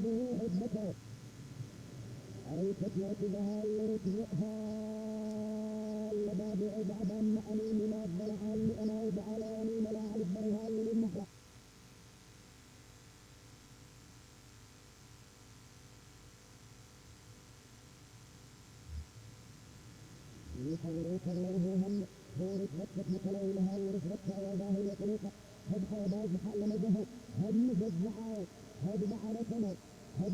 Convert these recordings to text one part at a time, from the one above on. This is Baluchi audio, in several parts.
حبك. أريت جوتها لرجوعها لباب عبابا أني لما بلعا لأنايب على أني ملاعب برهان للمحرم. يحاول يتغير هم، هو رتبتك مثلا لها ورتبتها وظاهر يطريقة. هب حوضات محل مجهر، هب مجزعة، هب معرفة، هب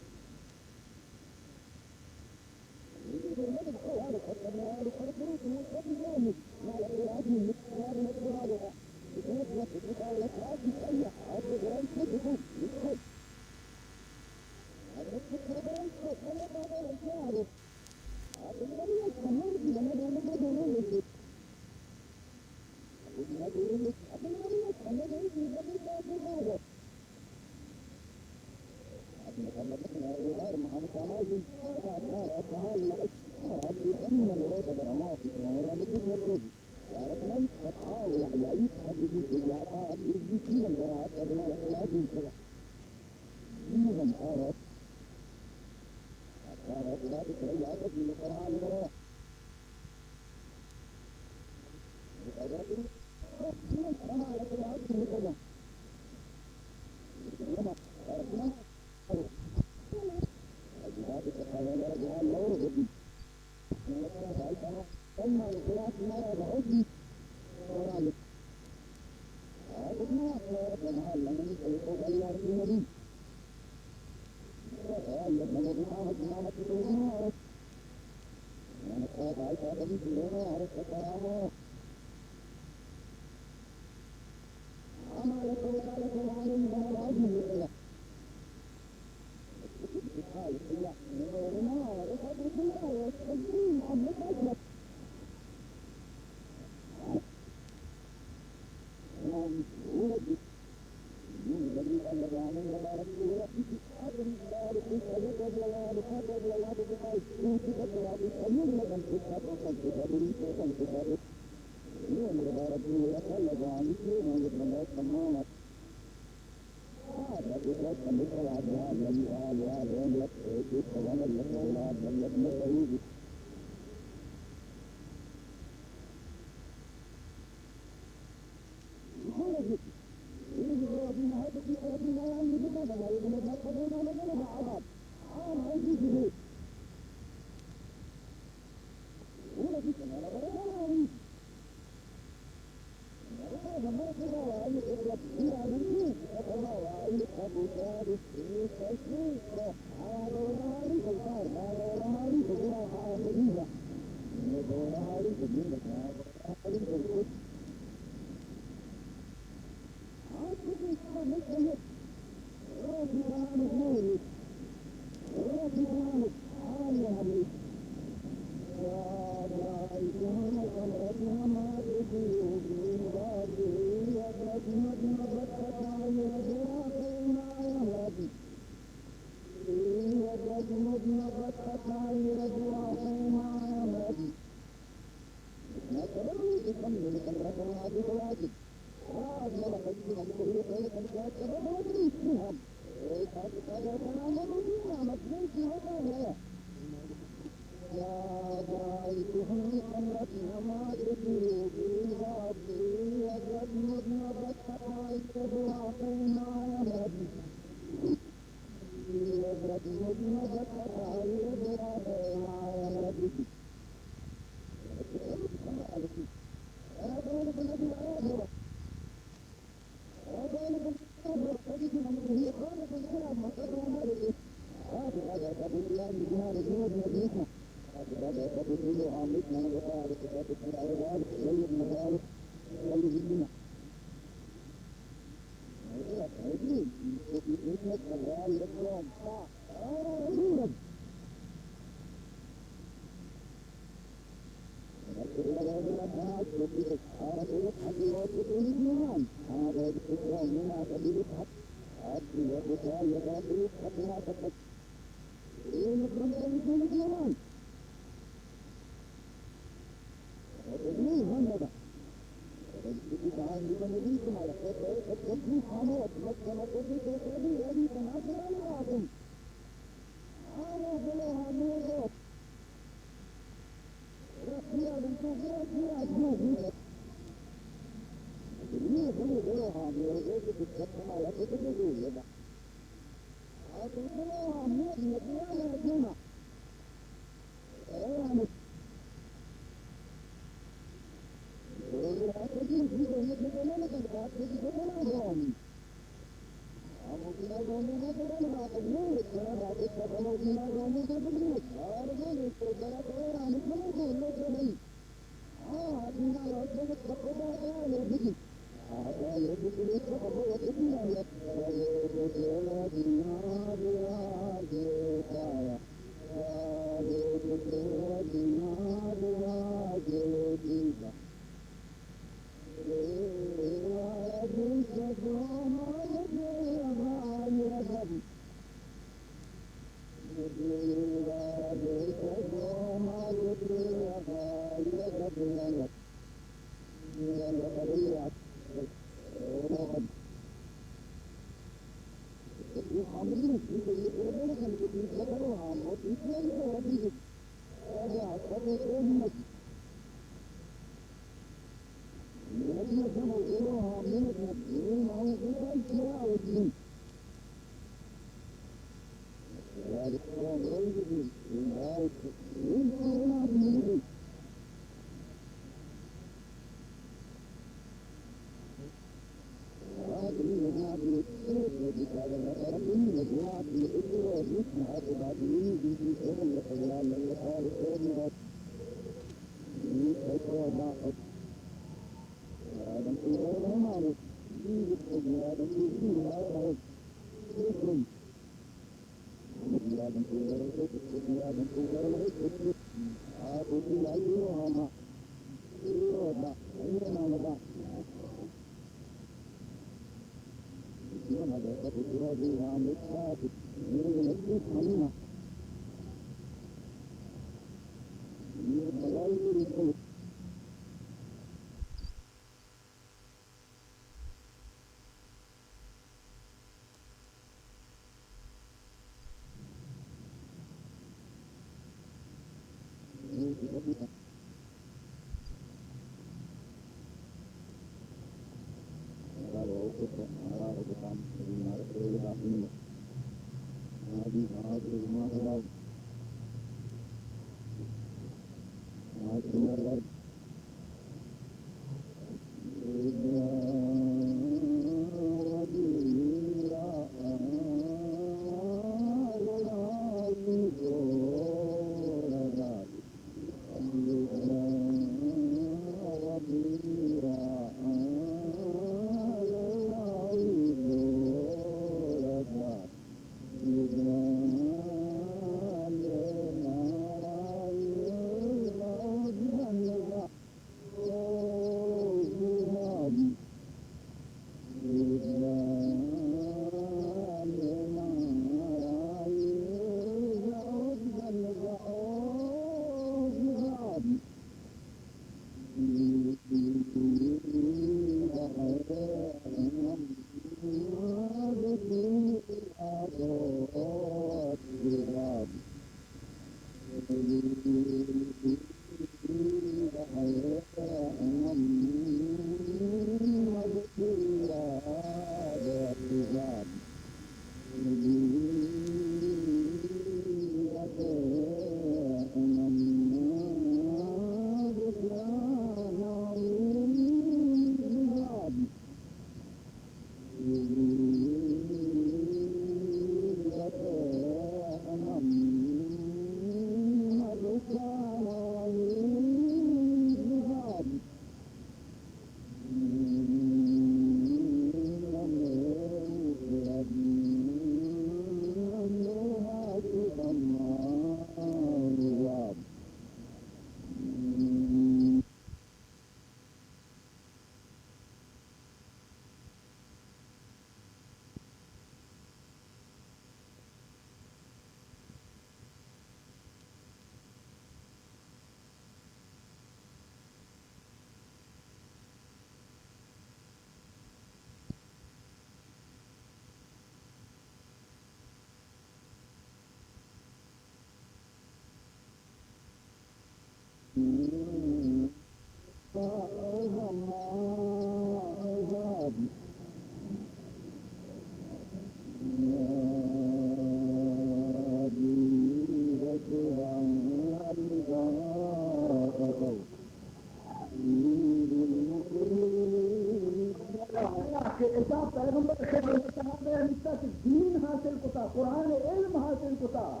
کہ اشاں پیغمبر خدمت صحابہ ہمیشہ کہ دین حاصل کتا، قرآن علم حاصل کتا،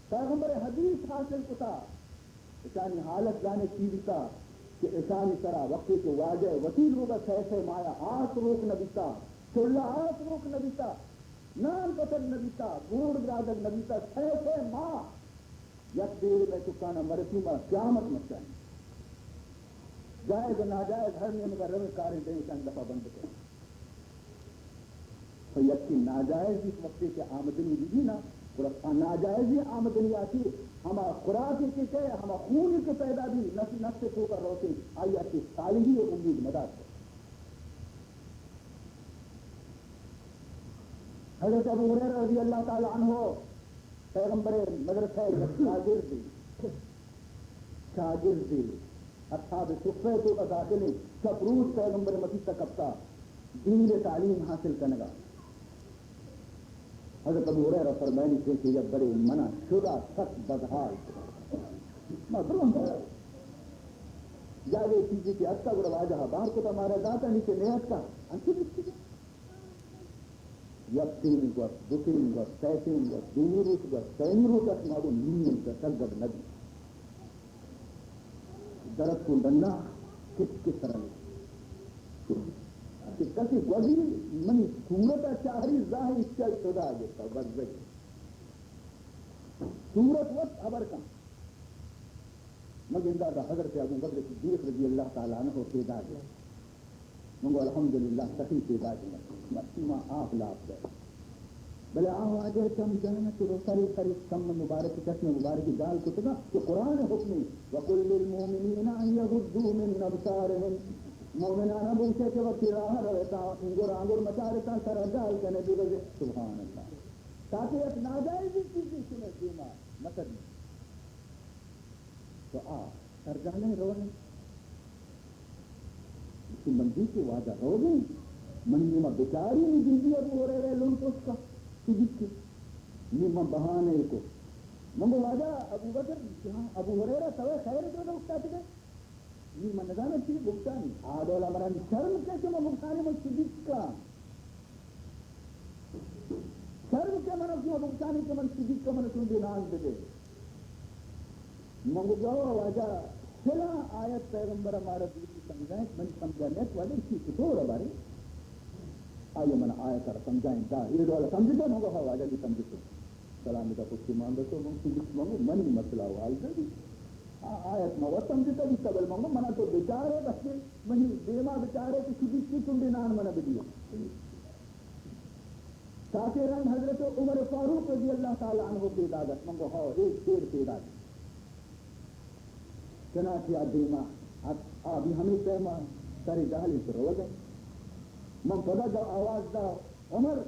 پیغمبر حدیث حاصل کتا۔ اشانی حالت زانے چی بیتا کہ اشانی سرا وقتی کہ واجہ وتی لوگا سہ سہ مایا آس روک نہ بیتا، چلا آس روک نہ بیتا، نان پتر نہ بیتا، گوڑ گرادگ نہ بیتا، سہ سہ ماہ یک دیرے مئے چکانا مرسی ما قیامت مچائیں۔ جائز و ناجائز ہر نیمگا رویں کاریں دیں اشان دفعہ بند کریں۔ تو یکی ناجائز اس وقتی کہ آمدنی بھی نا، گڑا آ ناجائزی آمدنی آتی ہما خوراکی کہ کئے، ہما خونی کہ پیدا بھی نفس، نفس تو کا روتے، آئی آتی صالحی و امید مدار کر۔ حضرت ابو ہریرہ رضی اللہ تعالی عنہ پیغمبر مدرسہ یک شاگردے، شاگردے اصحاب صفہ تو کا داخل ہیں، شپ روز پیغمبر مسیت تک کپتا دین تعلیم حاصل کنگا۔ حضرت ابو ہریرہ فرمائنی کہ کہ یک برے منا شدا سک بدحال، ما درون جاگے چیزی کہ اتکا گڑا واجہ بار کتا مارا داتا نیچے نیتکا انچو بچی۔ یک ٹیم گوست، دو ٹیم گوست، سئے ٹیم گوست، دومی روچ گوست، سئیمی روچ ات ما گوں نیم گوست، سرگڈ نہ بیت۔ درت کو ڈنا کس کے سرا نہیں۔ کہ کسی گوزی منی صورت چاہری ظاہر اس کا شدا گتا، بس بھائی۔ صورت وقت خبر کن۔ من گنداں حضرت ابو بکر صدیق رضی اللہ تعالی عنہ پیداگ ات۔ من گو الحمدللہ سخی پیداگ ات۔ مرچی ما آپ لاپ دے۔ بلے آ واجہ چم جان تو سری سری چم مبارک، چشم مبارک گال کتگا کہ قرآن حکمی، وقل للمؤمنین ان یغضوا من ابصارهم۔ مومنانا بوشے کہ وقتی راہ رویتا انگر آنگر مچارتا سر گال کنے بگزے۔ سبحان اللہ۔ تاکہ یک ناجائزی چیزی شمے دیما متدی۔ تو آ سرجانیں روگ ءَ۔ کہ من دی کہ واجہ روگ ءَ، من نیما بچاری نی گندی ابو ہریرہ لون پوسکا، تو دیکھ کہ نی من بہانے کو۔ من گو واجہ ابو بکر، ہاں، ابو ہریرہ تو خیر تو اٹھا تے۔ نی من نزاناں چی گپتانی۔ آ ڈولا منا نی شرم کہ کہ من گپتانی من صدیق کا۔ شرم کہ من شما بگوشانی کہ من صدیق کا من شما بے نان بدے۔ من گو گو واجہ فلاں آیت پیغمبر مارا دوستی سمجھائیں، من سمجھا نیت واجہ اسی چطور بارے۔ آئیے من آیت را سمجھائیں دا، یہ ڈولا سمجھتا، من گو ہاں واجہ بھی سمجھتا۔ سلام دا پشتی مان دسو، من صدیق من گو منی مسئلہ حل کر دی۔ آ، آیت ما وت سمجھتا بیتا، بل من گو منا تو بچارے، بس منی دیما بچارے کہ صدیق کی چنڈے نان منا بدیو۔ تاکہ رند حضرت عمر فاروق رضی اللہ تعالی عنہ پیداگ ات۔ من گو ہاؤ، ایک شیر پیداگ۔ چنانچہ آ دیما ات، آ بھی ہمیں پیما سر جہلی تو روگ ءَ۔ من پدا دا آواز دا، عمر،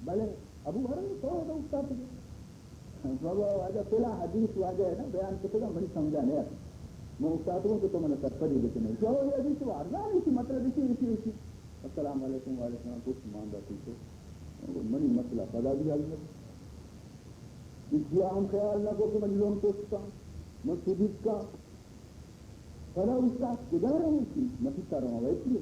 بلے ابو ہریرہ تو ادا اوشتاتگ ئے؟ بابا واجہ پلا حدیث واجہ ہے نا بیان کتگا منی سمجھا نہیں آتا۔ من اوشتاتگوں کہ تو من سرپدی بکنے۔ جو یہ حدیث وارزان اسی مطلب اسی، اسی، اسی۔ السلام علیکم، وعلیکم السلام، پشت مان دا تو۔ منی مسئلہ پدا بھی حل نہ۔ اس دعا ہم خیال نہ کو کہ من لون پشتا، من صدیق کا۔ پدا اوشتات کجا رہے تھی؟ مسیت ءَ رواں ویتی۔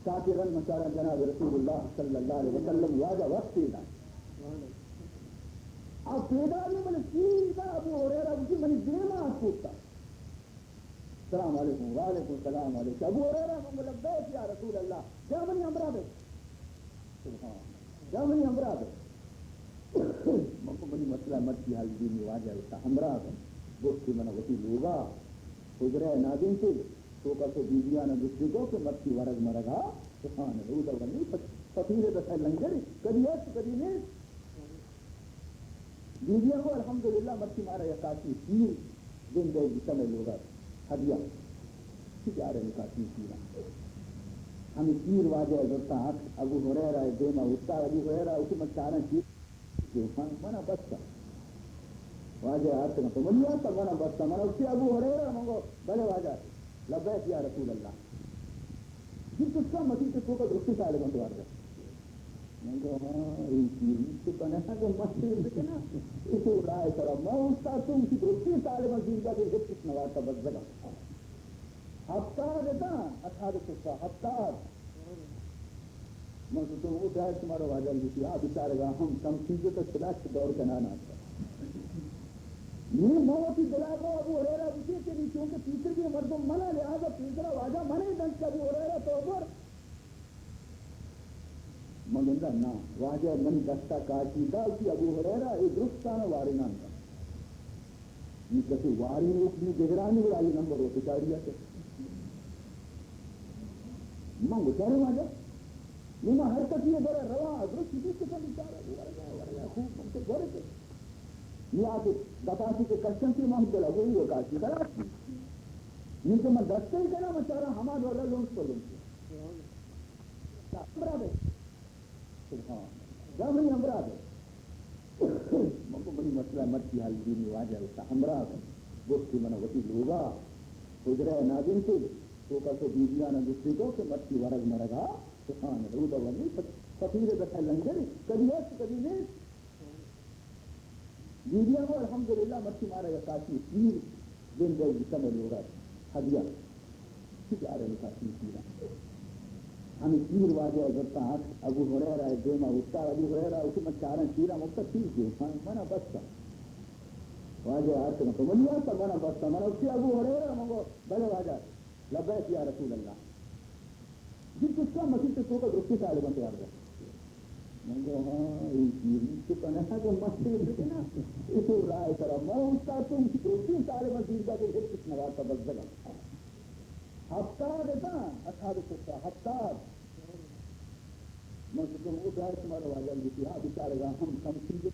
تاکہ رند مچارا جناب رسول اللہ صلی اللہ علیہ وسلم واجہ وقت پیدا۔ اب پیدا بھی من سیدھا ابو ہریرہ کی منی دیما کوتا۔ السلام علیکم، وعلیکم السلام علیکم۔ ابو ہریرہ کو لبیک یا رسول اللہ، جا منی ہمراہ بے۔ سبحان اللہ۔ جا منی ہمراہ بے۔ من گو منی مسئلہ مرچی حل بی، نی واجہ وتا ہمراہ بے۔ گوشتی من وتی لوگا حجرہ نادین تے، تو کا تو بیبیانا گوشتی کو کہ مرچی ورگ مرگا، سبحان اللہ، اودا ونی فقیر دسا لنگر، کدی است، کدی نیست۔ بیبی ءَ گو الحمدللہ مرچی مارا یک کاچی پیر زندہ بیتا مئے لوگا ہدیہ۔ چی جارے نی کاچی پیرا۔ ہمیں پیر واجہ زرتا ات، ابو ہریرہ دیما اوشتا، ابو ہریرہ اسی من چاراں چی، منا بس کا۔ واجہ آرتگاں، تو منی آتا، منا بستا، منا اسی ابو ہریرہ، من گو، بلے واجہ، لبیک یا رسول اللہ۔ جی چکا مسیت توکا درستی طالباں توار دے۔ من گو، ہاں، اے چیز تو بنا کہ مسیت بکنا، اے تو رائے سرا، ما استاد تو اسی درستی طالباں زندہ کے ہچ کچھ نوارتا بزگا۔ ہفتاد اتاں، اصحاب صفہ، ہفتاد۔ من گوشت، او ڈائریکٹ مارا واجہ لوٹی، آ بیچارگا ہم کم چیز تو چلاک دور کنان آتا۔ نی ما وتی دلا گو ابو ہریرہ بوتی کہ نی چونکہ پیسر بھی مردم منا، لہذا پیسرا واجہ منے دنت کہ ابو ہریرہ تو بر۔ من گندہ نا، واجہ منی دستا کاشی دا کہ ابو ہریرہ اے درستان وارینان دا۔ نی کسی وارینوک نی دگرانی گڑا آئی نمبر ہوتے چاڑی آتے۔ من گوشارے واجہ، نی ما ہر کسی گڑا رواں، ادرو چیزی کتا بیچارہ، ورگا، ورگا، خوب من تو گورے تے۔ نی آتے دپاسی کے کشن تے من دل ابو ہی کاشی خلاص کی۔ نی کہ من دستے کنا، من چارا ہما دولا لونس پر لونس۔ ہمراہ بے۔ سبحان اللہ۔ جا منی ہمراہ بے۔ من گو منی مسئلہ مرچی حل بی، نی واجہ اشتا ہمراہ بے۔ گوشتی من وتی لوگا حجرہ نادینتے، تو کسو بی بیانا گوشتی کو کہ مرچی ورگ مرگا، سبحان اللہ، رودا ورگی، فقیر دسا لنگر، کدی ہست کدی نیست۔ بی بی ء گو الحمدللہ مرچی مارا یک کاشی پیر دیم دے گی کمے لوگا ہدیہ۔ چی چارے نکا پیر پیرا۔ ہمیں پیر واجہ زرتا ہاتھ ابو ہریرہ دیما اٹھا، ابو ہریرہ اسی من چارن پیرا مکتا پیر دے، ہاں، منا بستا۔ واجہ آرتگا تو منی آتا، منا بستا، منا اسی ابو ہریرہ، من گو، بلے واجہ، لبیک یا رسول اللہ۔ جی چکا مسیت توکا درستی طالباں توار دے۔ من گو، ہاں، اے چیز تو پناہ گو مسیت بکنا۔ اے تو رائے سرا، ما استاد تو اسی درستی طالباں زندہ کے ہچ کچھ نوارتا بزگا۔ ہفتاد اتاں، اصحاب صفہ، ہفتاد۔ من گو، او ڈائریکٹ مارا واجہ لوٹی، آ بیچارگا ہم کم چیز